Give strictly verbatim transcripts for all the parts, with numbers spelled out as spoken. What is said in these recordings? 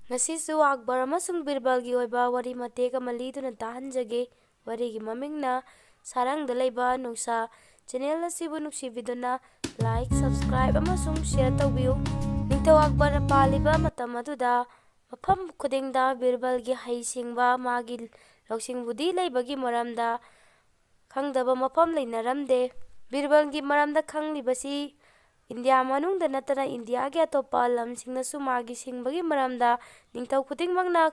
ꯉꯁꯤꯁꯨ ꯑꯛꯕꯔ ꯑꯃꯁꯨꯡ ꯕꯤꯔꯕꯜꯒꯤ ꯑꯣꯏꯕ ꯋꯥꯔꯤ ꯃꯇꯦꯛ ꯑꯃ ꯂꯤꯗꯨꯅ ꯇꯥꯍꯟꯖꯒꯦ꯫ ꯋꯥꯔꯤꯒꯤ ꯃꯃꯤꯡꯅ ꯁꯥꯔꯪꯗ ꯂꯩꯕ ꯅꯨꯡꯁꯥ꯫ ꯆꯦꯅꯦꯜ ꯑꯁꯤꯕꯨ ꯅꯨꯡꯁꯤꯕꯤꯗꯨꯅ like, subscribe ꯑꯃꯁꯨꯡ share ꯇꯧꯕꯤꯌꯨ꯫ ꯅꯤꯡꯊꯧ ꯑꯛꯕꯔꯅ ꯄꯥꯜꯂꯤꯕ ꯃꯇꯝ ꯑꯗꯨꯗ ꯃꯐꯝ ꯈꯨꯗꯤꯡꯗ ꯕꯤꯔꯕꯜꯒꯤ ꯍꯩꯁꯤꯡꯕ, ꯃꯥꯒꯤ ꯂꯧꯁꯤꯡ ꯕꯨꯙꯤ ꯂꯩꯕꯒꯤ ꯃꯔꯝꯗ ꯈꯪꯗꯕ ꯃꯐꯝ ꯂꯩꯅꯔꯝꯗꯦ꯫ ꯕꯤꯔꯕꯜꯒꯤ ꯃꯔꯝꯗ ꯈꯪꯂꯤꯕꯁꯤ ꯏꯟꯗꯤꯌꯥ ꯃꯅꯨꯡꯗ ꯅꯠꯇꯅ ꯏꯟꯗꯤꯌꯥꯒꯤ ꯑꯇꯣꯞꯄ ꯂꯝꯁꯤꯡꯅꯁꯨ ꯃꯥꯒꯤ ꯁꯤꯡꯕꯒꯤ ꯃꯔꯝꯗ ꯅꯤꯡꯊꯧ ꯈꯨꯗꯤꯡꯃꯛꯅ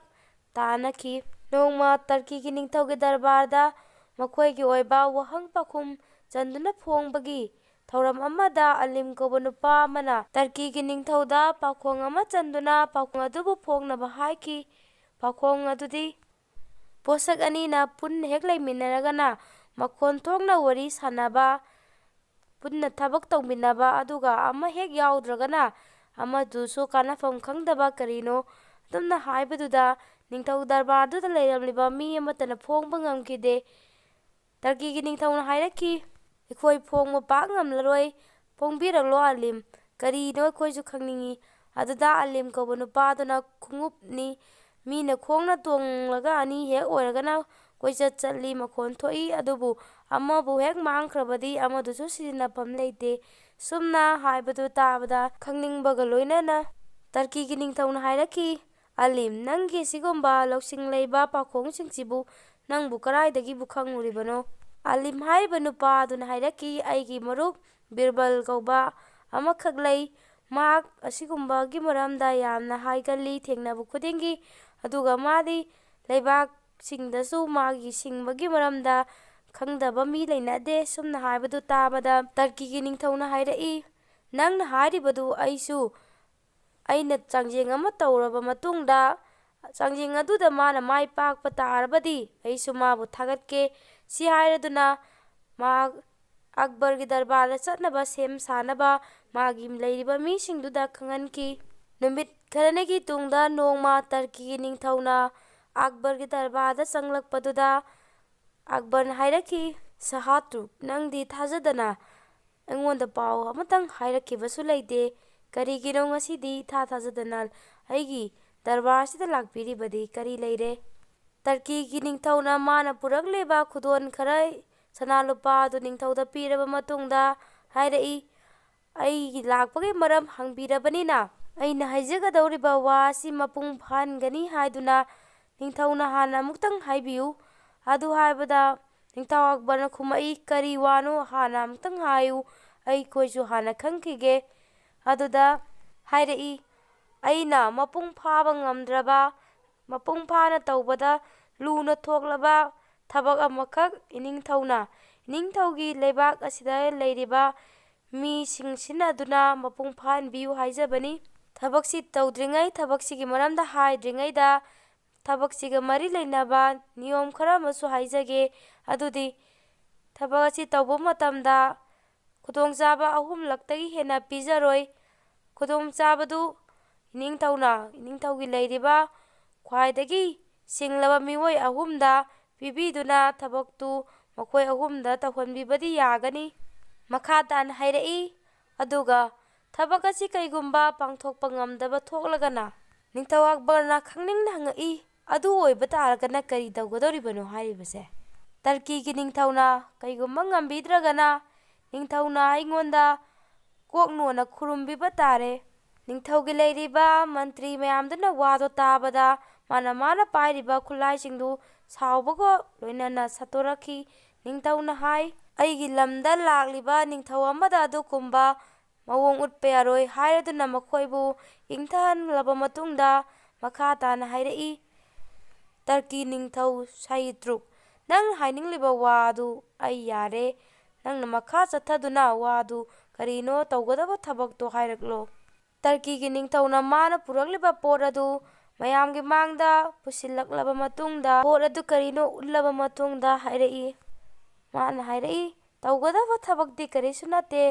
ꯇꯥꯅꯈꯤ꯫ ꯅꯣꯡꯃ ꯇꯔꯀꯤꯒꯤ ꯅꯤꯡꯊꯧꯒꯤ ꯗꯔꯕꯥꯔꯗ ꯃꯈꯣꯏꯒꯤ ꯑꯣꯏꯕ ꯋꯥꯍꯪ ꯄꯥꯎꯈꯨꯝ ꯆꯟꯗꯨꯅ ꯐꯣꯡꯕꯒꯤ ꯊꯧꯔꯝ ꯑꯃꯗ ꯑꯂꯤꯝ ꯀꯧꯕ ꯅꯨꯄꯥ ꯑꯃꯅ ꯇꯔꯀꯤꯒꯤ ꯅꯤꯡꯊꯧꯗ ꯄꯥꯎꯈꯣꯡ ꯑꯃ ꯆꯟꯗꯨꯅ ꯄꯥꯎꯈꯣꯡ ꯑꯗꯨꯕꯨ ꯐꯣꯡꯅꯕ ꯍꯥꯏꯈꯤ꯫ ꯄꯥꯎꯈꯣꯡ ꯑꯗꯨꯗꯤ ꯄꯣꯠꯁꯛ ꯑꯅꯤꯅ ꯄꯨꯟꯅ ꯍꯦꯛ ꯂꯩꯃꯤꯟꯅꯔꯒꯅ ꯃꯈꯣꯟ ꯊꯣꯛꯅ ꯋꯥꯔꯤ ꯁꯥꯟꯅꯕ, ꯄꯨꯟꯅ ꯊꯕꯛ ꯇꯧꯃꯤꯟꯅꯕ, ꯑꯗꯨꯒ ꯑꯃ ꯍꯦꯛ ꯌꯥꯎꯗ꯭ꯔꯒꯅ ꯑꯃꯗꯨꯁꯨ ꯀꯥꯟꯅꯐꯝ ꯈꯪꯗꯕ ꯀꯔꯤꯅꯣ ꯑꯗꯨꯝꯅ ꯍꯥꯏꯕꯗꯨꯗ ꯅꯤꯡꯊꯧ ꯗꯔꯕꯥꯔꯗꯨꯗ ꯂꯩꯔꯝꯂꯤꯕ ꯃꯤ ꯑꯃꯠꯇꯅ ꯐꯣꯡꯕ ꯉꯝꯈꯤꯗꯦ꯫ ꯇꯔꯀꯤꯒꯤ ꯅꯤꯡꯊꯧꯅ ꯍꯥꯏꯔꯛꯈꯤ, "ꯑꯩꯈꯣꯏ ꯐꯣꯡꯕ ꯄꯥꯛ ꯉꯝꯂꯔꯣꯏ, ꯐꯣꯡꯕꯤꯔꯛꯂꯣ ꯑꯂꯤꯝ, ꯀꯔꯤꯅꯣ ꯑꯩꯈꯣꯏꯁꯨ ꯈꯪꯅꯤꯡꯏ"꯫ ꯑꯗꯨꯗ ꯑꯂꯤꯝ ꯀꯧꯕ ꯅꯨꯄꯥꯗꯨꯅ ꯈꯣꯡꯎꯞꯅꯤ, ꯃꯤꯅ ꯈꯣꯡꯅ ꯇꯣꯡꯂꯒ ꯑꯅꯤ ꯍꯦꯛ ꯑꯣꯏꯔꯒꯅ ꯀꯣꯏꯆꯠ ꯆꯠꯂꯤ, ꯃꯈꯣꯟ ꯊꯣꯛꯏ, ꯑꯗꯨꯕꯨ ꯑꯃꯕꯨ ꯍꯦꯛ ꯃꯥꯡꯈ꯭ꯔꯕꯗꯤ ꯑꯃꯗꯨꯁꯨ ꯁꯤꯖꯤꯟꯅꯐꯝ ꯂꯩꯇꯦ꯫ ꯁꯨꯝꯅ ꯍꯥꯏꯕꯗꯨ ꯇꯥꯕꯗ ꯈꯪꯅꯤꯡꯕꯒ ꯂꯣꯏꯅꯅ ꯇꯔꯀꯤꯒꯤ ꯅꯤꯡꯊꯧꯅ ꯍꯥꯏꯔꯛꯈꯤ, "ꯑꯂꯤꯝ, ꯅꯪꯒꯤ ꯑꯁꯤꯒꯨꯝꯕ ꯂꯧꯁꯤꯡ ꯂꯩꯕ ꯄꯥꯎꯈꯣꯡꯁꯤꯡꯁꯤꯕꯨ ꯅꯪꯕꯨ ꯀꯗꯥꯏꯗꯒꯤꯕꯨ ꯈꯪꯂꯨꯔꯤꯕꯅꯣ?" ꯑꯂꯤꯝ ꯍꯥꯏꯔꯤꯕ ꯅꯨꯄꯥ ꯑꯗꯨꯅ ꯍꯥꯏꯔꯛꯈꯤ, "ꯑꯩꯒꯤ ꯃꯔꯨꯞ ꯕꯤꯔꯕꯜ ꯀꯧꯕ ꯑꯃꯈꯛ ꯂꯩ꯫ ꯃꯍꯥꯛ ꯑꯁꯤꯒꯨꯝꯕꯒꯤ ꯃꯔꯝꯗ ꯌꯥꯝꯅ ꯍꯥꯏꯒꯜꯂꯤ ꯊꯦꯡꯅꯕ ꯈꯨꯗꯤꯡꯒꯤ꯫ ꯑꯗꯨꯒ ꯃꯥꯗꯤ ꯂꯩꯕꯥꯛꯁꯤꯡꯗꯁꯨ ꯃꯥꯒꯤ ꯁꯤꯡꯕꯒꯤ ꯃꯔꯝꯗ ꯈꯪꯗꯕ ꯃꯤ ꯂꯩꯅꯗꯦ"꯫ ꯁꯨꯝꯅ ꯍꯥꯏꯕꯗꯨ ꯇꯥꯕꯗ ꯇꯔꯀꯤꯒꯤ ꯅꯤꯡꯊꯧꯅ ꯍꯥꯏꯔꯛꯏ, "ꯅꯪꯅ ꯍꯥꯏꯔꯤꯕꯗꯨ ꯑꯩꯁꯨ ꯑꯩꯅ ꯆꯥꯡꯖꯦꯡ ꯑꯃ ꯇꯧꯔꯕ ꯃꯇꯨꯡꯗ, ꯆꯥꯡꯖꯦꯡ ꯑꯗꯨꯗ ꯃꯥꯅ ꯃꯥꯏ ꯄꯥꯛꯄ ꯇꯥꯔꯕꯗꯤ ꯑꯩꯁꯨ ꯃꯥꯕꯨ ꯊꯥꯒꯠꯀꯦ"꯫ ꯁꯤ ꯍꯥꯏꯔꯗꯨꯅ ꯃꯍꯥꯛ ꯑꯛꯕꯔꯒꯤ ꯗꯔꯕꯥꯔꯗ ꯆꯠꯅꯕ ꯁꯦꯝ ꯁꯥꯅꯕ ꯃꯥꯒꯤ ꯂꯩꯔꯤꯕ ꯃꯤꯁꯤꯡꯗꯨꯗ ꯈꯪꯍꯟꯈꯤ꯫ ꯅꯨꯃꯤꯠ ꯈꯔꯅꯤꯒꯤ ꯇꯨꯡꯗ ꯅꯣꯡꯃ ꯇꯔꯀꯤꯒꯤ ꯅꯤꯡꯊꯧꯅ ꯑꯛꯕꯔꯒꯤ ꯗꯔꯕꯥꯔꯗ ꯆꯪꯂꯛꯄꯗꯨꯗ ꯑꯛꯕꯔꯅ ꯍꯥꯏꯔꯛꯈꯤ, "ꯁꯍꯥ ꯇꯨꯔꯛ, ꯅꯪꯗꯤ ꯊꯥꯖꯗꯅ ꯑꯩꯉꯣꯟꯗ ꯄꯥꯎ ꯑꯃꯇꯪ ꯍꯥꯏꯔꯛꯈꯤꯕꯁꯨ ꯂꯩꯇꯦ꯫ ꯀꯔꯤꯒꯤꯅꯣ ꯉꯁꯤꯗꯤ ꯏꯊꯥ ꯊꯥꯖꯗꯅ ꯑꯩꯒꯤ ꯗꯔꯕꯥꯔꯁꯤꯗ ꯂꯥꯛꯄꯤꯔꯤꯕꯗꯤ ꯀꯔꯤ ꯂꯩꯔꯦ? ꯇꯔꯀꯤꯒꯤ ꯅꯤꯡꯊꯧꯅ ꯃꯥꯅ ꯄꯨꯔꯛꯂꯤꯕ ꯈꯨꯗꯣꯜ ꯈꯔ, ꯁꯅꯥ ꯂꯨꯄꯥ ꯑꯗꯨ ꯅꯤꯡꯊꯧꯗ ꯄꯤꯔꯕ ꯃꯇꯨꯡꯗ ꯍꯥꯏꯔꯛꯏ, "ꯑꯩꯒꯤ ꯂꯥꯛꯄꯒꯤ ꯃꯔꯝ ꯍꯪꯕꯤꯔꯕꯅꯤꯅ, ꯑꯩꯅ ꯍꯥꯏꯖꯒꯗꯧꯔꯤꯕ ꯋꯥ ꯑꯁꯤ ꯃꯄꯨꯡ ꯐꯥꯍꯟꯒꯅꯤ ꯍꯥꯏꯗꯨꯅ ꯅꯤꯡꯊꯧꯅ ꯍꯥꯟꯅ ꯑꯃꯨꯛꯇꯪ ꯍꯥꯏꯕꯤꯌꯨ"꯫ ꯑꯗꯨ ꯍꯥꯏꯕꯗ ꯅꯤꯡꯊꯧ ꯑꯛꯕꯔꯅ ꯈꯨꯝꯃꯛꯏ, "ꯀꯔꯤ ꯋꯥꯅꯣ? ꯍꯥꯟꯅ ꯑꯃꯨꯛꯇꯪ ꯍꯥꯏꯌꯨ, ꯑꯩꯈꯣꯏꯁꯨ ꯍꯥꯟꯅ ꯈꯪꯈꯤꯒꯦ"꯫ ꯑꯗꯨꯗ ꯍꯥꯏꯔꯛꯏ, "ꯑꯩꯅ ꯃꯄꯨꯡ ꯐꯥꯕ ꯉꯝꯗ꯭ꯔꯕ, ꯃꯄꯨꯡ ꯐꯥꯅ ꯇꯧꯕꯗ ꯂꯨꯅ ꯊꯣꯛꯂꯕ ꯊꯕꯛ ꯑꯃꯈꯛ ꯏꯅꯤꯡꯊꯧꯅ, ꯏꯅꯤꯡꯊꯧꯒꯤ ꯂꯩꯕꯥꯛ ꯑꯁꯤꯗ ꯂꯩꯔꯤꯕ ꯃꯤꯁꯤꯡ ꯁꯤꯟꯅꯗꯨꯅ ꯃꯄꯨꯡ ꯐꯥꯍꯟꯕꯤꯌꯨ ꯍꯥꯏꯖꯕꯅꯤ꯫ ꯊꯕꯛꯁꯤ ꯇꯧꯗ꯭ꯔꯤꯉꯩ, ꯊꯕꯛꯁꯤꯒꯤ ꯃꯔꯝꯗ ꯍꯥꯏꯗ꯭ꯔꯤꯉꯩꯗ ꯊꯕꯛꯁꯤꯒ ꯃꯔꯤ ꯂꯩꯅꯕ ꯅꯤꯌꯣꯝ ꯈꯔ ꯑꯃꯁꯨ ꯍꯥꯏꯖꯒꯦ꯫ ꯑꯗꯨꯗꯤ ꯊꯕꯛ ꯑꯁꯤ ꯇꯧꯕ ꯃꯇꯝꯗ ꯈꯨꯗꯣꯡꯆꯥꯕ ꯑꯍꯨꯝꯂꯛꯇꯒꯤ ꯍꯦꯟꯅ ꯄꯤꯖꯔꯣꯏ꯫ ꯈꯨꯗꯣꯡꯆꯥꯕꯗꯨ ꯏꯅꯤꯡꯊꯧꯅ, ꯏꯅꯤꯡꯊꯧꯒꯤ ꯂꯩꯔꯤꯕ ꯈ꯭ꯋꯥꯏꯗꯒꯤ ꯁꯤꯡꯂꯕ ꯃꯤꯑꯣꯏ ꯑꯍꯨꯝꯗ ꯄꯤꯕꯤꯗꯨꯅ ꯊꯕꯛꯇꯨ ꯃꯈꯣꯏ ꯑꯍꯨꯝꯗ ꯇꯧꯍꯟꯕꯤꯕꯗꯤ ꯌꯥꯒꯅꯤ"꯫ ꯃꯈꯥ ꯇꯥꯅ ꯍꯥꯏꯔꯛꯏ, "ꯑꯗꯨꯒ ꯊꯕꯛ ꯑꯁꯤ ꯀꯩꯒꯨꯝꯕ ꯄꯥꯡꯊꯣꯛꯄ ꯉꯝꯗꯕ ꯊꯣꯛꯂꯒꯅ?" ꯅꯤꯡꯊꯧ ꯑꯛꯕꯔꯅ ꯈꯪꯅꯤꯡꯅ ꯍꯪꯉꯛꯏ, "ꯑꯗꯨ ꯑꯣꯏꯕ ꯇꯥꯔꯒꯅ ꯀꯔꯤ ꯇꯧꯒꯗꯧꯔꯤꯕꯅꯣ ꯍꯥꯏꯔꯤꯕꯁꯦ?" ꯇꯔꯀꯤꯒꯤ ꯅꯤꯡꯊꯧꯅ, "ꯀꯩꯒꯨꯝꯕ ꯉꯝꯕꯤꯗ꯭ꯔꯒꯅ ꯅꯤꯡꯊꯧꯅ ꯑꯩꯉꯣꯟꯗ ꯀꯣꯛ ꯅꯣꯟꯅ ꯈꯨꯔꯨꯝꯕꯤꯕ ꯇꯥꯔꯦ"꯫ ꯅꯤꯡꯊꯧꯒꯤ ꯂꯩꯔꯤꯕ ꯃꯟꯇ꯭ꯔꯤ ꯃꯌꯥꯝꯗꯨꯅ ꯋꯥꯗꯣ ꯇꯥꯕꯗ ꯃꯥꯅ, ꯃꯥꯅ ꯄꯥꯏꯔꯤꯕ ꯈꯨꯠꯂꯥꯏꯁꯤꯡꯗꯨ ꯁꯥꯎꯕꯒ ꯂꯣꯏꯅꯅ ꯁꯠꯇꯣꯔꯛꯈꯤ꯫ ꯅꯤꯡꯊꯧꯅ ꯍꯥꯏ, "ꯑꯩꯒꯤ ꯂꯝꯗ ꯂꯥꯛꯂꯤꯕ ꯅꯤꯡꯊꯧ ꯑꯃꯗ ꯑꯗꯨꯒꯨꯝꯕ ꯃꯑꯣꯡ ꯎꯠꯄ ꯌꯥꯔꯣꯏ" ꯍꯥꯏꯔꯗꯨꯅ ꯃꯈꯣꯏꯕꯨ ꯏꯪꯊꯍꯜꯂꯕ ꯃꯇꯨꯡꯗ ꯃꯈꯥ ꯇꯥꯅ ꯍꯥꯏꯔꯛꯏ, "ꯇꯔꯀꯤ ꯅꯤꯡꯊꯧ ꯁꯥꯍꯤꯇ꯭ꯔꯨꯛ, ꯅꯪ ꯍꯥꯏꯅꯤꯡꯂꯤꯕ ꯋꯥ ꯑꯗꯨ ꯑꯩ ꯌꯥꯔꯦ꯫ ꯅꯪꯅ ꯃꯈꯥ ꯆꯠꯊꯗꯨꯅ ꯋꯥ ꯑꯗꯨ ꯀꯔꯤꯅꯣ, ꯇꯧꯒꯗꯕ ꯊꯕꯛꯇꯣ ꯍꯥꯏꯔꯛꯂꯣ"꯫ ꯇꯔꯀꯤꯒꯤ ꯅꯤꯡꯊꯧꯅ ꯃꯥꯅ ꯄꯨꯔꯛꯂꯤꯕ ꯄꯣꯠ ꯑꯗꯨ ꯃꯌꯥꯝꯒꯤ ꯃꯥꯡꯗ ꯄꯨꯁꯤꯜꯂꯛꯂꯕ ꯃꯇꯨꯡꯗ, ꯄꯣꯠ ꯑꯗꯨ ꯀꯔꯤꯅꯣ ꯎꯠꯂꯕ ꯃꯇꯨꯡꯗ ꯍꯥꯏꯔꯛꯏ, ꯃꯥꯅ ꯍꯥꯏꯔꯛꯏ, "ꯇꯧꯒꯗꯕ ꯊꯕꯛꯇꯤ ꯀꯔꯤꯁꯨ ꯅꯠꯇꯦ꯫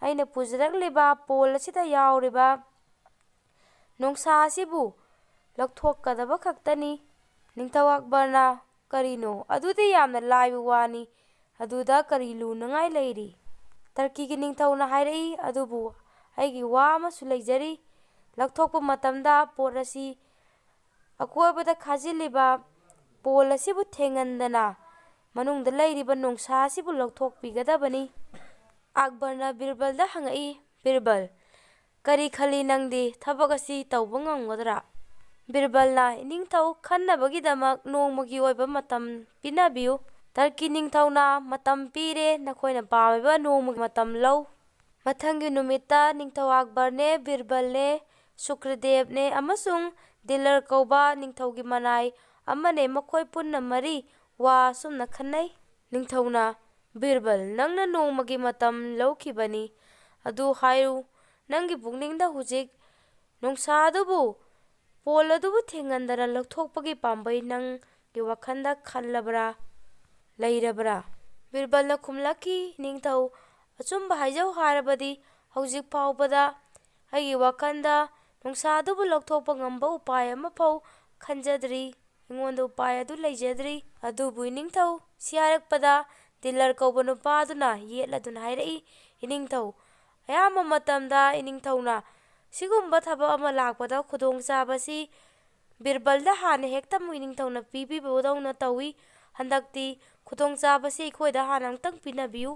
ꯑꯩꯅ ꯄꯨꯖꯔꯛꯂꯤꯕ ꯄꯣꯜ ꯑꯁꯤꯗ ꯌꯥꯎꯔꯤꯕ ꯅꯣꯡꯁꯥ ꯑꯁꯤꯕꯨ ꯂꯧꯊꯣꯛꯀꯗꯕ ꯈꯛꯇꯅꯤ"꯫ ꯅꯤꯡꯊꯧ ꯑꯛꯕꯔꯅ, "ꯀꯔꯤꯅꯣ? ꯑꯗꯨꯗꯤ ꯌꯥꯝꯅ ꯂꯥꯏꯕ ꯋꯥꯅꯤ꯫ ꯑꯗꯨꯗ ꯀꯔꯤ ꯂꯨꯅꯉꯥꯏ ꯂꯩꯔꯤ?" ꯇꯔꯀꯤꯒꯤ ꯅꯤꯡꯊꯧꯅ ꯍꯥꯏꯔꯛꯏ, "ꯑꯗꯨꯕꯨ ꯑꯩꯒꯤ ꯋꯥ ꯑꯃꯁꯨ ꯂꯩꯖꯔꯤ꯫ ꯂꯧꯊꯣꯛꯄ ꯃꯇꯝꯗ ꯄꯣꯠ ꯑꯁꯤ ꯑꯀꯣꯏꯕꯗ ꯈꯥꯖꯤꯜꯂꯤꯕ ꯄꯣꯜ ꯑꯁꯤꯕꯨ ꯊꯦꯡꯍꯟꯗꯅ ꯃꯅꯨꯡꯗ ꯂꯩꯔꯤꯕ ꯅꯣꯡꯁꯥ ꯑꯁꯤꯕꯨ ꯂꯧꯊꯣꯛꯄꯤꯒꯗꯕꯅꯤ꯫ ꯑꯛꯕꯔꯅ ꯕꯤꯔꯕꯜꯗ ꯍꯪꯉꯛꯏ, "ꯕꯤꯔꯕꯜ, ꯀꯔꯤ ꯈꯜꯂꯤ ꯅꯪꯗꯤ? ꯊꯕꯛ ꯑꯁꯤ ꯇꯧꯕ ꯉꯝꯒꯗ꯭ꯔꯥ?" ꯕꯤꯔꯕꯜꯅ, "ꯏꯅꯤꯡꯊꯧ, ꯈꯟꯅꯕꯒꯤꯗꯃꯛ ꯅꯣꯡꯃꯒꯤ ꯑꯣꯏꯕ ꯃꯇꯝ ꯄꯤꯅꯕꯤꯌꯨ꯫" ꯇꯔꯀꯤ ꯅꯤꯡꯊꯧꯅ, "ꯃꯇꯝ ꯄꯤꯔꯦ, ꯅꯈꯣꯏꯅ ꯄꯥꯝꯃꯤꯕ ꯅꯣꯡꯃꯒꯤ ꯃꯇꯝ ꯂꯧ꯫" ꯃꯊꯪꯒꯤ ꯅꯨꯃꯤꯠꯇ ꯅꯤꯡꯊꯧ ꯑꯛꯕꯔꯅꯦ, ꯕꯤꯔꯕꯜꯅꯦ, ꯁꯨꯀ꯭ꯔꯗꯦꯕꯅꯦ ꯑꯃꯁꯨꯡ ꯗꯤꯂꯔ ꯀꯧꯕ ꯅꯤꯡꯊꯧꯒꯤ ꯃꯅꯥꯏ ꯑꯃꯅꯦ, ꯃꯈꯣꯏ ꯄꯨꯟꯅ ꯃꯔꯤ ꯋꯥ ꯑꯁꯨꯝꯅ ꯈꯟꯅꯩ꯫ ꯅꯤꯡꯊꯧꯅ, "ꯕꯤꯔꯕꯜ, ꯅꯪꯅ ꯅꯣꯡꯃꯒꯤ ꯃꯇꯝ ꯂꯧꯈꯤꯕꯅꯤ꯫ ꯑꯗꯨ ꯍꯥꯏꯌꯨ, ꯅꯪꯒꯤ ꯄꯨꯛꯅꯤꯡꯗ ꯍꯧꯖꯤꯛ ꯅꯣꯡꯁꯥ ꯑꯗꯨꯕꯨ, ꯄꯣꯜ ꯑꯗꯨꯕꯨ ꯊꯦꯡꯍꯟꯗꯅ ꯂꯧꯊꯣꯛꯄꯒꯤ ꯄꯥꯝꯕꯩ ꯅꯪꯒꯤ ꯋꯥꯈꯜꯗ ꯈꯜꯂꯕ꯭ꯔꯥ, ꯂꯩꯔꯕ꯭ꯔꯥ?" ꯕꯤꯔꯕꯜꯅ ꯈꯨꯝꯂꯛꯈꯤ, "ꯅꯤꯡꯊꯧ, ꯑꯆꯨꯝꯕ ꯍꯥꯏꯖꯧ ꯍꯥꯏꯔꯕꯗꯤ ꯍꯧꯖꯤꯛ ꯐꯥꯎꯕꯗ ꯑꯩꯒꯤ ꯋꯥꯈꯜꯗ ꯅꯣꯡꯁꯥ ꯑꯗꯨꯕꯨ ꯂꯧꯊꯣꯛꯄ ꯉꯝꯕ ꯎꯄꯥꯏ ꯑꯃꯐꯥꯎ ꯈꯟꯖꯗ꯭ꯔꯤ꯫ ꯑꯩꯉꯣꯟꯗ ꯎꯄꯥꯏ ꯑꯗꯨ ꯂꯩꯖꯗ꯭ꯔꯤ꯫" ꯑꯗꯨꯕꯨ ꯏꯅꯤꯡꯊꯧ, ꯁꯤ ꯍꯥꯏꯔꯛꯄꯗ ꯗꯤꯂꯔ ꯀꯧꯕ ꯅꯨꯄꯥ ꯑꯗꯨꯅ ꯌꯦꯠꯂꯗꯨꯅ ꯍꯥꯏꯔꯛꯏ, "ꯏꯅꯤꯡꯊꯧ, ꯑꯌꯥꯝꯕ ꯃꯇꯝꯗ ꯏꯅꯤꯡꯊꯧꯅ ꯁꯤꯒꯨꯝꯕ ꯊꯕꯛ ꯑꯃ ꯂꯥꯛꯄꯗ ꯈꯨꯗꯣꯡꯆꯥꯕꯁꯤ ꯕꯤꯔꯕꯜꯗ ꯍꯥꯟꯅ ꯍꯦꯛꯇ ꯃꯣꯏ ꯅꯤꯡꯊꯧꯅ ꯄꯤꯕꯤꯕꯗꯧꯅ ꯇꯧꯏ꯫ ꯍꯟꯗꯛꯇꯤ ꯈꯨꯗꯣꯡꯆꯥꯕꯁꯤ ꯑꯩꯈꯣꯏꯗ ꯍꯥꯟꯅ ꯑꯃꯨꯛꯇꯪ ꯄꯤꯅꯕꯤꯌꯨ꯫"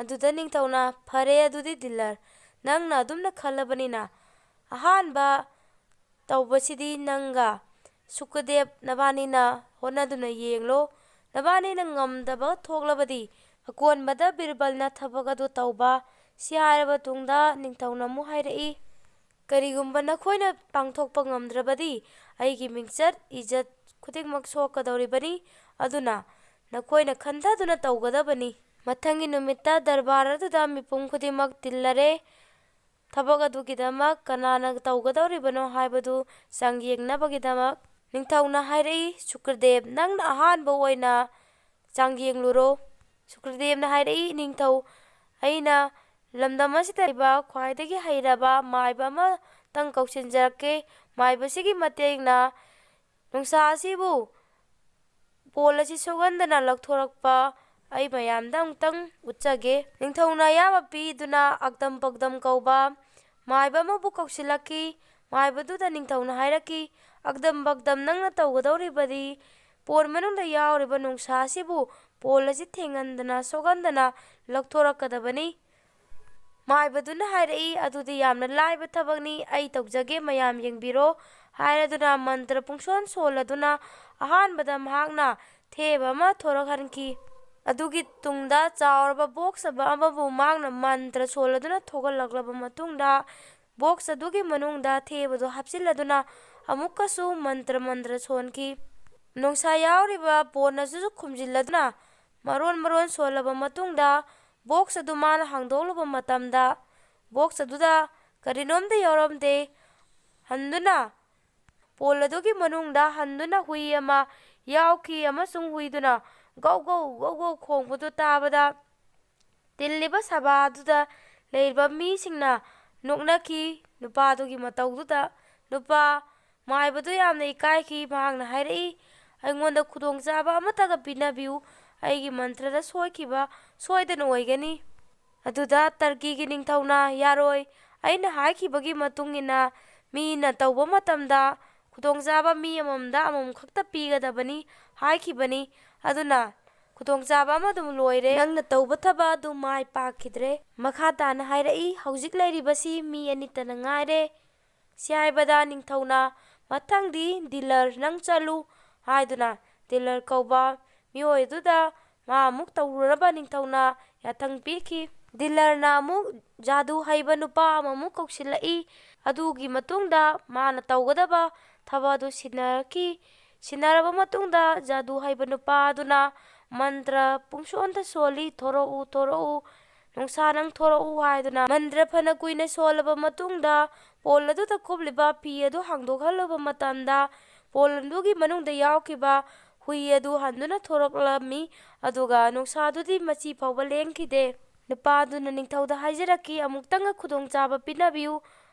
ꯑꯗꯨꯗ ꯅꯤꯡꯊꯧꯅ, "ꯐꯔꯦ, ꯑꯗꯨꯗꯤ ꯗꯤꯂꯔ, ꯅꯪꯅ ꯑꯗꯨꯝꯅ ꯈꯜꯂꯕꯅꯤꯅ ꯑꯍꯥꯟꯕ ꯇꯧꯕꯁꯤꯗꯤ ꯅꯪꯒ ꯁꯨꯀꯗꯦꯕ ꯅꯕꯥꯅꯤꯅ ꯍꯣꯠꯅꯗꯨꯅ ꯌꯦꯡꯂꯣ꯫ ꯅꯕꯥꯅꯤꯅ ꯉꯝꯗꯕ ꯊꯣꯛꯂꯕꯗꯤ ꯑꯀꯣꯟꯕꯗ ꯕꯤꯔꯕꯜꯅ ꯊꯕꯛ ꯑꯗꯨ ꯇꯧꯕ꯫" ꯁꯤ ꯍꯥꯏꯔꯕ ꯇꯨꯡꯗ ꯅꯤꯡꯊꯧꯅ ꯑꯃꯨꯛ ꯍꯥꯏꯔꯛꯏ, "ꯀꯔꯤꯒꯨꯝꯕ ꯅꯈꯣꯏꯅ ꯄꯥꯡꯊꯣꯛꯄ ꯉꯝꯗ꯭ꯔꯕꯗꯤ ꯑꯩꯒꯤ ꯃꯤꯡꯆꯠ ꯏꯖꯠ ꯈꯨꯗꯤꯡꯃꯛ ꯁꯣꯛꯀꯗꯧꯔꯤꯕꯅꯤ꯫ ꯑꯗꯨꯅ ꯅꯈꯣꯏꯅ ꯈꯟꯊꯗꯨꯅ ꯇꯧꯒꯗꯕꯅꯤ꯫" ꯃꯊꯪꯒꯤ ꯅꯨꯃꯤꯠꯇ ꯗꯔꯕꯥꯔ ꯑꯗꯨꯗ ꯃꯤꯄꯨꯝ ꯈꯨꯗꯤꯡꯃꯛ ꯇꯤꯜꯂꯔꯦ꯫ ꯊꯕꯛ ꯑꯗꯨꯒꯤꯗꯃꯛ ꯀꯅꯥꯅ ꯇꯧꯒꯗꯧꯔꯤꯕꯅꯣ ꯍꯥꯏꯕꯗꯨ ꯆꯥꯡꯌꯦꯡꯅꯕꯒꯤꯗꯃꯛ ꯅꯤꯡꯊꯧꯅ ꯍꯥꯏꯔꯛꯏ, "ꯁꯨꯀ꯭ꯔꯗꯦꯕ, ꯅꯪꯅ ꯑꯍꯥꯟꯕ ꯑꯣꯏꯅ ꯆꯥꯡꯌꯦꯡꯂꯨꯔꯣ꯫" ꯁꯨꯀ꯭ꯔꯗꯦꯕꯅ ꯍꯥꯏꯔꯛꯏ, "ꯅꯤꯡꯊꯧ, ꯑꯩꯅ ꯂꯝꯗꯝ ꯑꯁꯤꯗ ꯂꯩꯕ ꯈ꯭ꯋꯥꯏꯗꯒꯤ ꯍꯩꯔꯕ ꯃꯥꯏꯕ ꯑꯃꯇꯪ ꯀꯧꯁꯤꯟꯖꯔꯛꯀꯦ꯫ ꯃꯥꯏꯕꯁꯤꯒꯤ ꯃꯇꯦꯡꯅ ꯅꯨꯡꯁꯥ ꯑꯁꯤꯕꯨ ꯄꯣꯜ ꯑꯁꯤ ꯁꯣꯛꯍꯟꯗꯅ ꯂꯧꯊꯣꯔꯛꯄ ꯑꯩ ꯃꯌꯥꯝꯗ ꯑꯃꯨꯛꯇꯪ ꯎꯠꯆꯒꯦ꯫" ꯅꯤꯡꯊꯧꯅ ꯑꯌꯥꯕ ꯄꯤꯗꯨꯅ ꯑꯛꯗꯝ ꯄꯛꯗꯝ ꯀꯧꯕ ꯃꯥꯏꯕ ꯑꯃꯕꯨ ꯀꯧꯁꯤꯜꯂꯛꯈꯤ꯫ ꯃꯥꯏꯕꯗꯨꯗ ꯅꯤꯡꯊꯧꯅ ꯍꯥꯏꯔꯛꯈꯤ, "ꯑꯛꯗꯝ ꯕꯛꯗꯝ ꯅꯪꯅ ꯇꯧꯒꯗꯧꯔꯤꯕꯗꯤ ꯄꯣꯟ ꯃꯅꯨꯡꯗ ꯌꯥꯎꯔꯤꯕ ꯅꯣꯡꯁꯥ ꯑꯁꯤꯕꯨ ꯄꯣꯟ ꯑꯁꯤ ꯊꯦꯡꯍꯟꯗꯅ ꯁꯣꯛꯍꯟꯗꯅ ꯂꯧꯊꯣꯔꯛꯀꯗꯕꯅꯤ"꯫ ꯃꯥꯏꯕꯗꯨꯅ ꯍꯥꯏꯔꯛꯏ, "ꯑꯗꯨꯗꯤ ꯌꯥꯝꯅ ꯂꯥꯏꯕ ꯊꯕꯛꯅꯤ, ꯑꯩ ꯇꯧꯖꯒꯦ, ꯃꯌꯥꯝ ꯌꯦꯡꯕꯤꯔꯣ" ꯍꯥꯏꯔꯗꯨꯅ ꯃꯟꯇ꯭ꯔ ꯄꯨꯡꯁꯣꯟ ꯁꯣꯜꯂꯗꯨꯅ ꯑꯍꯥꯟꯕꯗ ꯃꯍꯥꯛꯅ ꯊꯦꯕ ꯑꯃ ꯊꯣꯔꯛꯍꯟꯈꯤ꯫ ꯑꯗꯨꯒꯤ ꯇꯨꯡꯗ ꯆꯥꯎꯔꯕ ꯕꯣꯛꯁ ꯑꯃ ꯑꯃꯕꯨ ꯃꯍꯥꯛꯅ ꯃꯟꯇ꯭ꯔ ꯁꯣꯜꯂꯗꯨꯅ ꯊꯣꯛꯍꯜꯂꯛꯂꯕ ꯃꯇꯨꯡꯗ ꯕꯣꯛꯁ ꯑꯗꯨꯒꯤ ꯃꯅꯨꯡꯗ ꯊꯦꯕꯗꯨ ꯍꯥꯞꯆꯤꯜꯂꯗꯨꯅ ꯑꯃꯨꯛꯀꯁꯨ ꯃꯟꯇ꯭ꯔ ꯃꯟꯇ꯭ꯔ ꯁꯣꯟꯈꯤ꯫ ꯅꯣꯡꯁꯥ ꯌꯥꯎꯔꯤꯕ ꯄꯣꯟ ꯑꯗꯨꯁꯨ ꯈꯨꯝꯖꯤꯜꯂꯗꯨꯅ ꯃꯔꯣꯟ ꯃꯔꯣꯟ ꯁꯣꯜꯂꯕ ꯃꯇꯨꯡꯗ ꯕꯣꯛꯁ ꯑꯗꯨ ꯃꯥꯅ ꯍꯥꯡꯗꯣꯛꯂꯨꯕ ꯃꯇꯝꯗ ꯕꯣꯛꯁ ꯑꯗꯨꯗ ꯀꯔꯤꯅꯣꯝꯇ ꯌꯥꯎꯔꯝꯗꯦ꯫ ꯍꯟꯗꯨꯅ ꯄꯣꯜ ꯑꯗꯨꯒꯤ ꯃꯅꯨꯡꯗ ꯍꯟꯗꯨꯅ ꯍꯨꯏ ꯑꯃ ꯌꯥꯎꯈꯤ ꯑꯃꯁꯨꯡ ꯍꯨꯏꯗꯨꯅ ꯒꯧ ꯒꯧ ꯒꯧ ꯒꯧ ꯈꯣꯡꯕꯗꯨ ꯇꯥꯕꯗ ꯇꯤꯜꯂꯤꯕ ꯁꯚꯥ ꯑꯗꯨꯗ ꯂꯩꯔꯤꯕ ꯃꯤꯁꯤꯡꯅ ꯅꯣꯛꯅꯈꯤ꯫ ꯅꯨꯄꯥꯗꯨꯒꯤ ꯃꯇꯧꯗꯨꯗ ꯅꯨꯄꯥ ꯃꯥꯏꯕꯗꯨ ꯌꯥꯝꯅ ꯏꯀꯥꯏꯈꯤ꯫ ꯃꯍꯥꯛꯅ ꯍꯥꯏꯔꯛꯏ, "ꯑꯩꯉꯣꯟꯗ ꯈꯨꯗꯣꯡꯆꯥꯕ ꯑꯃꯠꯇꯒ ꯄꯤꯅꯕꯤꯌꯨ꯫ ꯑꯩꯒꯤ ꯃꯟꯇ꯭ꯔꯗ ꯁꯣꯏꯈꯤꯕ ꯁꯣꯏꯗꯅ ꯑꯣꯏꯒꯅꯤ"꯫ ꯑꯗꯨꯗ ꯇꯔꯀꯤꯒꯤ ꯅꯤꯡꯊꯧꯅ, "ꯌꯥꯔꯣꯏ, ꯑꯩꯅ ꯍꯥꯏꯈꯤꯕꯒꯤ ꯃꯇꯨꯡ ꯏꯟꯅ ꯃꯤꯅ ꯇꯧꯕ ꯃꯇꯝꯗ ꯈꯨꯗꯣꯡꯆꯥꯕ ꯃꯤ ꯑꯃꯃꯝꯗ ꯑꯃꯃꯝ ꯈꯛꯇ ꯄꯤꯒꯗꯕꯅꯤ" ꯍꯥꯏꯈꯤꯕꯅꯤ꯫ ꯑꯗꯨꯅ ꯈꯨꯗꯣꯡꯆꯥꯕ ꯑꯃ ꯑꯗꯨꯝ ꯂꯣꯏꯔꯦ꯫ ꯅꯪꯅ ꯇꯧꯕ ꯊꯕꯛ ꯑꯗꯨ ꯃꯥꯏ ꯄꯥꯛꯈꯤꯗ꯭ꯔꯦ꯫ ꯃꯈꯥ ꯇꯥꯅ ꯍꯥꯏꯔꯛꯏ, "ꯍꯧꯖꯤꯛ ꯂꯩꯔꯤꯕꯁꯤ ꯃꯤ ꯑꯅꯤꯇꯅ ꯉꯥꯏꯔꯦ꯫ ꯁꯤ ꯍꯥꯏꯕꯗ ꯅꯤꯡꯊꯧꯅ, 'ꯃꯊꯪꯗꯤ ꯗꯤꯂꯔ ꯅꯪ ꯆꯠꯂꯨ' ꯍꯥꯏꯗꯨꯅ ꯗꯤꯂꯔ ꯀꯧꯕ ꯃꯤꯑꯣꯏ ꯑꯗꯨꯗ ꯃꯥ ꯑꯃꯨꯛ ꯇꯧꯔꯨꯅꯕ ꯅꯤꯡꯊꯧꯅ ꯌꯥꯊꯪ ꯄꯤꯈꯤ꯫ ꯗꯤꯂꯔꯅ ꯑꯃꯨꯛ ꯖꯥꯗꯨ ꯍꯩꯕ ꯅꯨꯄꯥ ꯑꯃꯃꯨꯛ ꯀꯧꯁꯤꯜꯂꯛꯏ꯫ ꯑꯗꯨꯒꯤ ꯃꯇꯨꯡꯗ ꯃꯥꯅ ꯇꯧꯒꯗꯕ ꯊꯕꯛ ꯑꯗꯨ ꯁꯤꯟꯅꯔꯛꯈꯤ꯫ ꯁꯤꯟꯅꯔꯕ ꯃꯇꯨꯡꯗ ꯖꯥꯗꯨ ꯍꯩꯕ ꯅꯨꯄꯥ ꯑꯗꯨꯅ ꯃꯟꯇ꯭ꯔ ꯄꯨꯡꯁꯣꯟꯗ ꯁꯣꯜꯂꯤ, "ꯊꯣꯔꯛꯎ, ꯊꯣꯔꯛꯎ, ꯅꯣꯡꯁꯥ ꯅꯪ ꯊꯣꯔꯛꯎ" ꯍꯥꯏꯗꯨꯅ꯫ ꯃꯟꯇ꯭ꯔ ꯐꯅ ꯀꯨꯏꯅ ꯁꯣꯜꯂꯕ ꯃꯇꯨꯡꯗ ꯄꯣꯜ ꯑꯗꯨꯗ ꯀꯨꯞꯂꯤꯕ ꯐꯤ ꯑꯗꯨ ꯍꯥꯡꯗꯣꯛꯍꯜꯂꯨꯕ ꯃꯇꯝꯗ ꯄꯣꯜ ꯑꯗꯨꯒꯤ ꯃꯅꯨꯡꯗ ꯌꯥꯎꯈꯤꯕ ꯍꯨꯏ ꯑꯗꯨ ꯍꯟꯗꯨꯅ ꯊꯣꯔꯛꯂꯝꯃꯤ, ꯑꯗꯨꯒ ꯅꯣꯡꯁꯥꯗꯨꯗꯤ ꯃꯆꯤ ꯐꯥꯎꯕ ꯂꯦꯡꯈꯤꯗꯦ꯫ ꯅꯨꯄꯥ ꯑꯗꯨꯅ ꯅꯤꯡꯊꯧꯗ ꯍꯥꯏꯖꯔꯛꯈꯤ, "ꯑꯃꯨꯛꯇꯪꯒ ꯈꯨꯗꯣꯡꯆꯥꯕ ꯄꯤꯅꯕꯤꯌꯨ,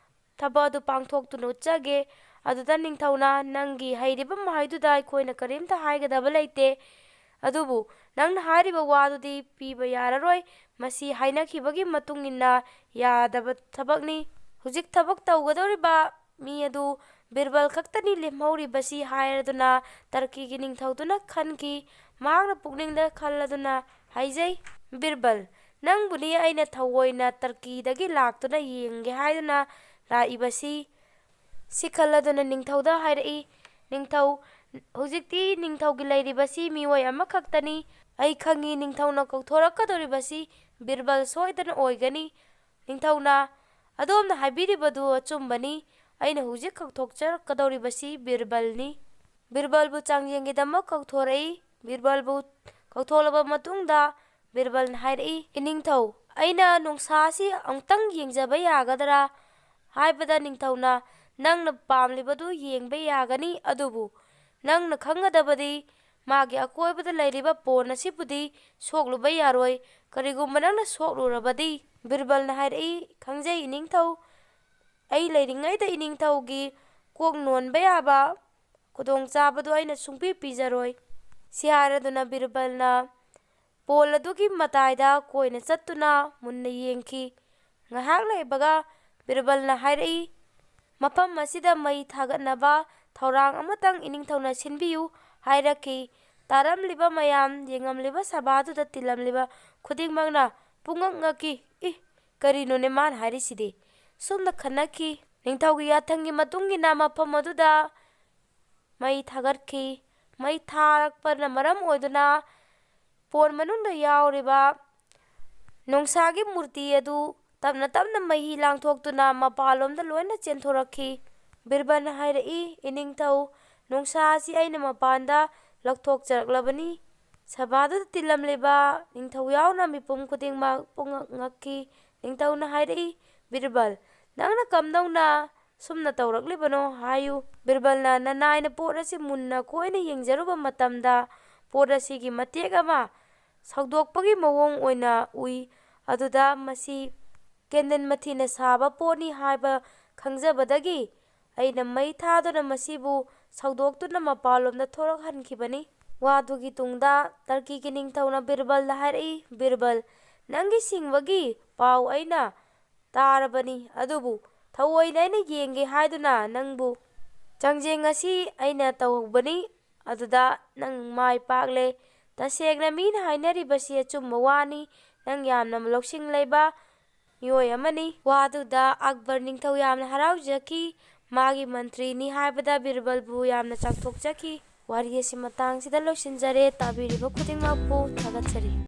ꯊꯕꯛ ꯑꯗꯨ ꯄꯥꯡꯊꯣꯛꯇꯨꯅ ꯎꯠꯆꯒꯦ"꯫ ꯑꯗꯨꯗ ꯅꯤꯡꯊꯧꯅ, "ꯅꯪꯒꯤ ꯍꯩꯔꯤꯕ ꯃꯍꯩꯗꯨꯗ ꯑꯩꯈꯣꯏꯅ ꯀꯔꯤꯝꯇ ꯍꯥꯏꯒꯗꯕ ꯂꯩꯇꯦ, ꯑꯗꯨꯕꯨ ꯅꯪꯅ ꯍꯥꯏꯔꯤꯕ ꯋꯥꯗꯨꯗꯤ ꯄꯤꯕ ꯌꯥꯔꯔꯣꯏ꯫ ꯃꯁꯤ ꯍꯥꯏꯅꯈꯤꯕꯒꯤ ꯃꯇꯨꯡ ꯏꯟꯅ ꯌꯥꯗꯕ ꯊꯕꯛꯅꯤ꯫ ꯍꯧꯖꯤꯛ ꯊꯕꯛ ꯇꯧꯒꯗꯧꯔꯤꯕ ꯃꯤ ꯑꯗꯨ ꯕꯤꯔꯕꯜ ꯈꯛꯇꯅꯤ ꯂꯦꯝꯍꯧꯔꯤꯕꯁꯤ ꯍꯥꯏꯔꯗꯨꯅ ꯇꯔꯀꯤꯒꯤ ꯅꯤꯡꯊꯧꯗꯨꯅ ꯈꯟꯈꯤ꯫ ꯃꯍꯥꯛꯅ ꯄꯨꯛꯅꯤꯡꯗ ꯈꯜꯂꯗꯨꯅ ꯍꯥꯏꯖꯩ, "ꯕꯤꯔꯕꯜ, ꯅꯪꯕꯨꯅꯤ ꯑꯩꯅ ꯊꯑꯣꯏꯅ ꯇꯔꯀꯤꯗꯒꯤ ꯂꯥꯛꯇꯨꯅ ꯌꯦꯡꯒꯦ ꯍꯥꯏꯗꯨꯅ ꯂꯥꯛꯏꯕꯁꯤ"꯫ ꯁꯤ ꯈꯜꯂꯗꯨꯅ ꯅꯤꯡꯊꯧꯗ ꯍꯥꯏꯔꯛꯏ, "ꯅꯤꯡꯊꯧ, ꯍꯧꯖꯤꯛꯇꯤ ꯅꯤꯡꯊꯧꯒꯤ ꯂꯩꯔꯤꯕꯁꯤ ꯃꯤꯑꯣꯏ ꯑꯃꯈꯛꯇꯅꯤ꯫ ꯑꯩ ꯈꯪꯉꯤ, ꯅꯤꯡꯊꯧꯅ ꯀꯧꯊꯣꯔꯛꯀꯗꯧꯔꯤꯕꯁꯤ ꯕꯤꯔꯕꯜ ꯁꯣꯏꯗꯅ ꯑꯣꯏꯒꯅꯤ꯫ ꯅꯤꯡꯊꯧꯅ ꯑꯗꯣꯝꯅ ꯍꯥꯏꯕꯤꯔꯤꯕꯗꯨ ꯑꯆꯨꯝꯕꯅꯤ꯫ ꯑꯩꯅ ꯍꯧꯖꯤꯛ ꯀꯧꯊꯣꯛꯆꯔꯛꯀꯗꯧꯔꯤꯕꯁꯤ ꯕꯤꯔꯕꯜꯅꯤ"꯫ ꯕꯤꯔꯕꯜꯕꯨ ꯆꯥꯡꯌꯦꯡꯒꯤꯗꯃꯛ ꯀꯧꯊꯣꯔꯛꯏ꯫ ꯕꯤꯔꯕꯜꯕꯨ ꯀꯧꯊꯣꯛꯂꯕ ꯃꯇꯨꯡꯗ ꯕꯤꯔꯕꯜꯅ ꯍꯥꯏꯔꯛꯏ, "ꯏꯅꯤꯡꯊꯧ, ꯑꯩꯅ ꯅꯣꯡꯁꯥꯁꯤ ꯑꯃꯨꯛꯇꯪ ꯌꯦꯡꯖꯕ ꯌꯥꯒꯗ꯭ꯔꯥ?" ꯍꯥꯏꯕꯗ ꯅꯤꯡꯊꯧꯅ, "ꯅꯪꯅ ꯄꯥꯝꯂꯤꯕꯗꯨ ꯌꯦꯡꯕ ꯌꯥꯒꯅꯤ, ꯑꯗꯨꯕꯨ ꯅꯪꯅ ꯈꯪꯒꯗꯕꯗꯤ ꯃꯥꯒꯤ ꯑꯀꯣꯏꯕꯗ ꯂꯩꯔꯤꯕ ꯄꯣꯟ ꯑꯁꯤꯕꯨꯗꯤ ꯁꯣꯛꯂꯨꯕ ꯌꯥꯔꯣꯏ꯫ ꯀꯔꯤꯒꯨꯝꯕ ꯅꯪꯅ ꯁꯣꯛꯂꯨꯔꯕꯗꯤ"꯫ ꯕꯤꯔꯕꯜꯅ ꯍꯥꯏꯔꯛꯏ, "ꯈꯪꯖꯩ ꯏꯅꯤꯡꯊꯧ, ꯑꯩ ꯂꯩꯔꯤꯉꯩꯗ ꯏꯅꯤꯡꯊꯧꯒꯤ ꯀꯣꯛ ꯅꯣꯟꯕ ꯌꯥꯕ ꯈꯨꯗꯣꯡꯆꯥꯕꯗꯨ ꯑꯩꯅ ꯁꯨꯡꯄꯤ ꯄꯤꯖꯔꯣꯏ"꯫ ꯁꯤ ꯍꯥꯏꯔꯗꯨꯅ ꯕꯤꯔꯕꯜꯅ ꯄꯣꯜ ꯑꯗꯨꯒꯤ ꯃꯇꯥꯏꯗ ꯀꯣꯏꯅ ꯆꯠꯇꯨꯅ ꯃꯨꯟꯅ ꯌꯦꯡꯈꯤ꯫ ꯉꯥꯏꯍꯥꯛ ꯂꯩꯕꯒ ꯕꯤꯔꯕꯜꯅ ꯍꯥꯏꯔꯛꯏ, "ꯃꯐꯝ ꯑꯁꯤꯗ ꯃꯩ ꯊꯥꯒꯠꯅꯕ ꯊꯧꯔꯥꯡ ꯑꯃꯇꯪ ꯏꯅꯤꯡꯊꯧꯅ ꯁꯤꯟꯕꯤꯌꯨ" ꯍꯥꯏꯔꯛꯈꯤ꯫ ꯇꯥꯔꯝꯂꯤꯕ ꯃꯌꯥꯝ, ꯌꯦꯡꯉꯝꯂꯤꯕ ꯁꯚꯥꯗꯨꯗ ꯇꯤꯜꯂꯝꯂꯤꯕ ꯈꯨꯗꯤꯡꯃꯛꯅ ꯄꯨꯡꯉꯛ ꯉꯛꯈꯤ꯫ "ꯏ, ꯀꯔꯤꯅꯣꯅꯦ ꯃꯥꯅ ꯍꯥꯏꯔꯤꯁꯤꯗꯤ?" ꯁꯨꯝꯅ ꯈꯟꯅꯈꯤ꯫ ꯅꯤꯡꯊꯧꯒꯤ ꯌꯥꯊꯪꯒꯤ ꯃꯇꯨꯡ ꯏꯟꯅ ꯃꯐꯝ ꯑꯗꯨꯗ ꯃꯩ ꯊꯥꯒꯠꯈꯤ꯫ ꯃꯩ ꯊꯥꯔꯛꯄꯅ ꯃꯔꯝ ꯑꯣꯏꯗꯨꯅ ꯄꯣꯟ ꯃꯅꯨꯡꯗ ꯌꯥꯎꯔꯤꯕ ꯅꯣꯡꯁꯥꯒꯤ ꯃꯨꯔꯇꯤ ꯑꯗꯨ ꯇꯞꯅ ꯇꯞꯅ ꯃꯍꯤ ꯂꯥꯡꯊꯣꯛꯇꯨꯅ ꯃꯄꯥꯟꯂꯣꯝꯗ ꯂꯣꯏꯅ ꯆꯦꯟꯊꯣꯔꯛꯈꯤ꯫ ꯕꯤꯔꯕꯜꯅ ꯍꯥꯏꯔꯛꯏ, "ꯏꯅꯤꯡꯊꯧ, ꯅꯣꯡꯁꯥ ꯑꯁꯤ ꯑꯩꯅ ꯃꯄꯥꯟꯗ ꯂꯧꯊꯣꯛꯆꯔꯛꯂꯕꯅꯤ"꯫ ꯁꯚꯥꯗꯨꯗ ꯇꯤꯜꯂꯝꯂꯤꯕ ꯅꯤꯡꯊꯧ ꯌꯥꯎꯅ ꯃꯤꯄꯨꯝ ꯈꯨꯗꯤꯡꯃꯛ ꯄꯨꯡꯉꯛ ꯉꯛꯈꯤ꯫ ꯅꯤꯡꯊꯧꯅ ꯍꯥꯏꯔꯛꯏ, "ꯕꯤꯔꯕꯜ, ꯅꯪꯅ ꯀꯝꯗꯧꯅ ꯁꯨꯝꯅ ꯇꯧꯔꯛꯂꯤꯕꯅꯣ ꯍꯥꯏꯌꯨ"꯫ ꯕꯤꯔꯕꯜꯅ ꯅꯅꯥꯏꯅ ꯄꯣꯠ ꯑꯁꯤ ꯃꯨꯟꯅ ꯀꯣꯏꯅ ꯌꯦꯡꯖꯔꯨꯕ ꯃꯇꯝꯗ ꯄꯣꯠ ꯑꯁꯤꯒꯤ ꯃꯇꯦꯛ ꯑꯃ ꯁꯧꯗꯣꯛꯄꯒꯤ ꯃꯑꯣꯡ ꯑꯣꯏꯅ ꯎꯏ꯫ ꯑꯗꯨꯗ ꯃꯁꯤ ꯀꯦꯟꯗꯜ ꯃꯊꯤꯅ ꯁꯥꯕ ꯄꯣꯠꯅꯤ ꯍꯥꯏꯕ ꯈꯪꯖꯕꯗꯒꯤ ꯑꯩꯅ ꯃꯩ ꯊꯥꯗꯨꯅ ꯃꯁꯤꯕꯨ ꯁꯧꯗꯣꯛꯇꯨꯅ ꯃꯄꯥꯟꯂꯣꯝꯗ ꯊꯣꯔꯛꯍꯟꯈꯤꯕꯅꯤ꯫ ꯋꯥꯗꯨꯒꯤ ꯇꯨꯡꯗ ꯇꯔꯀꯤꯒꯤ ꯅꯤꯡꯊꯧꯅ ꯕꯤꯔꯕꯜꯗ ꯍꯥꯏꯔꯛꯏ, "ꯕꯤꯔꯕꯜ, ꯅꯪꯒꯤ ꯁꯤꯡꯕꯒꯤ ꯄꯥꯎ ꯑꯩꯅ ꯇꯥꯔꯕꯅꯤ, ꯑꯗꯨꯕꯨ ꯊꯑꯣꯏꯅ ꯑꯩꯅ ꯌꯦꯡꯒꯦ ꯍꯥꯏꯗꯨꯅ ꯅꯪꯕꯨ ꯆꯥꯡꯖꯦꯡ ꯑꯁꯤ ꯑꯩꯅ ꯇꯧꯍꯧꯕꯅꯤ꯫ ꯑꯗꯨꯗ ꯅꯪ ꯃꯥꯏ ꯄꯥꯛꯂꯦ꯫ ꯇꯁꯦꯡꯅ ꯃꯤꯅ ꯍꯥꯏꯅꯔꯤꯕꯁꯤ ꯑꯆꯨꯝꯕ ꯋꯥꯅꯤ꯫ ꯅꯪ ꯌꯥꯝꯅ ꯂꯧꯁꯤꯡ ꯂꯩꯕ ꯃꯤꯑꯣꯏ ꯑꯃꯅꯤ꯫ ꯋꯥꯗꯨꯗ ꯑꯛꯕꯔ ꯅꯤꯡꯊꯧ ꯌꯥꯝꯅ ꯍꯔꯥꯎꯖꯈꯤ꯫ ꯃꯥꯒꯤ ꯃꯟꯇ꯭ꯔꯤꯅꯤ ꯍꯥꯏꯕꯗ ꯕꯤꯔꯕꯜꯕꯨ ꯌꯥꯝꯅ ꯆꯥꯎꯊꯣꯛꯆꯈꯤ꯫ ꯋꯥꯔꯤ ꯑꯁꯤ ꯃꯇꯥꯡꯁꯤꯗ ꯂꯣꯏꯁꯤꯟꯖꯔꯦ꯫ ꯇꯥꯕꯤꯔꯤꯕ ꯈꯨꯗꯤꯡꯃꯛꯄꯨ ꯊꯥꯒꯠꯆꯔꯤ꯫